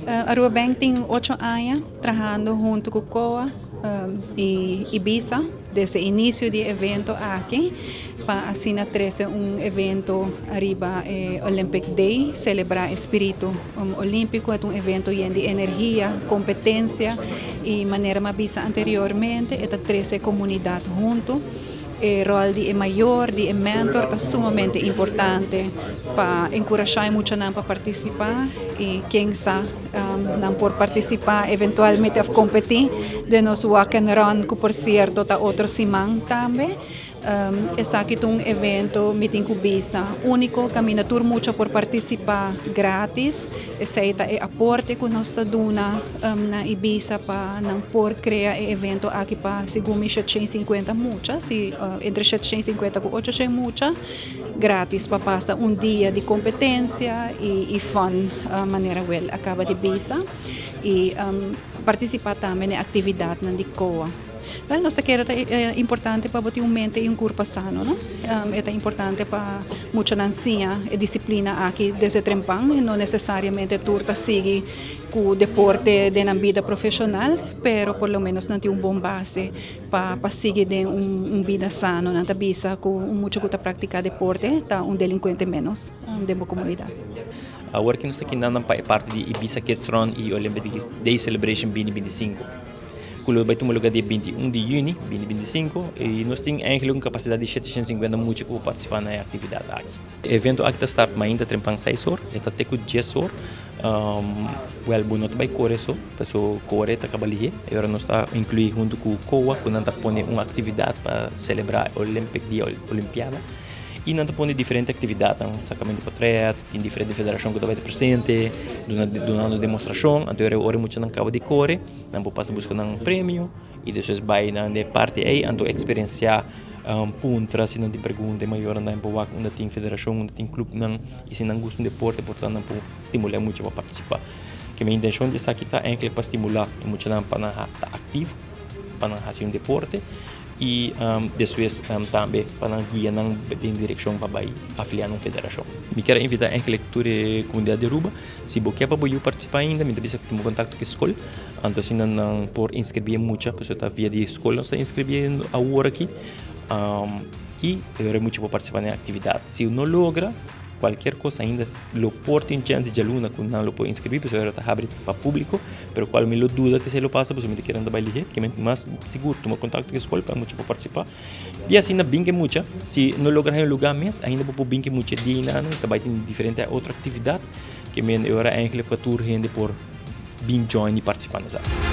Aruba Bank tin 8 aña trahando hunto cu COA y Ibisa desde inicio di evento aki pa asina trece un evento ariba Olympic Day, celebra espirito olimpico. Ta un evento yen di energia, competencia y, manera m'a bisa anteriormente, ta trece comunidad hunto. E rol di mayor, di mentor, ta sumamente importante pa encurasha muchanan pa participa y ken sa nan por participa eventualmente of competi den nos walk and run, cu por cierto ta otro siman tambe. Esaki ta un evento, mi tin cu bisa, unico, caminda tur mucha por participa gratis. Esey ta e aporte cu nos ta duna na Ibisa pa nan por crea e evento aki pa segun mi 750 mucha, si entre 750 cu 800 mucha, gratis pa pasa un dia di competencia y fun, manera Will a caba di bisa, y participa tambe na actividad di COA. Well, nos kier, ta importante pa tin un mente y un curpa sano, no? Ta importante pa muchanan siña e disciplina aki desde trempan, no necesariamente tur ta sigui cu deporte den bida profesional, pero por lo menos nan tin un bon base pa sigui den un bida sano. Nan ta bisa cu mucha cu ta practica deporte ta un delincuente menos den comunidad. Awor cu nos ta aki na parti di Ibisa Kids Run y Olympic Day Celebration 2025, cu ta bay tuma luga dia 21 di juni 2025, y nos tin eigenlijk un capacidad di 750 mucha cu ta participa na e actividad aki. E evento aki ta start mainta trempan 6 or, y ta te cu 10 or. Well, bo no ta bay core so, paso core ta caba lihe. Y awor nos ta inclui hunto cu COA, cu nan ta pone un actividad pa celebra Olympic Dia, Olimpiada. Y nan ta pone diferente actividad, sacamento di portret, tin diferente federacion cu ta presente, dunando demostracion. Anto, ora muchanan caba di core, nan por pasa busca un premio y despues bay na e parti ey, anto experiencia puntra si nan tin pregunta, mayor nan por wak unda tin federacion, unda tin club nan, y si nan gusta un deporte, por tanto, por stimula mucha pa participa. Cu mi intencion di esaki ta eigenlijk pa stimula muchanan pa nan ta activo, pa nan haci un deporte y despues tambe pa nan guia nan den direccion pa bay afilia na un federacion. Mi kier invita eigenlijk tur e comunidad di Aruba, si bo kier pa bo participa ainda, mi ta bisa tuma contacto cu scol, anto asina nan por inscribi mucha, pasobra ta via di scol nos ta inscribiendo awor aki, y e mucha por participa na e actividad. Si no logra, cualkier cos ainda lo por tin chance dialuna cu nan lo por inscribi, pasobra ta habri pa publico, pero cual mi lo duda cu esey lo pasa, pasobra mi ta kere nan ta bay lihe, cu mas sigur tuma contacto cu scol pa mucha por participa. Y asina bin cu mucha, si no logra un lugar mes, ainda por bin cu mucha dia nan, ta bay tin diferente otro actividad, cu men ora eigenlijk pa tur hende por bin join y participa na esaki.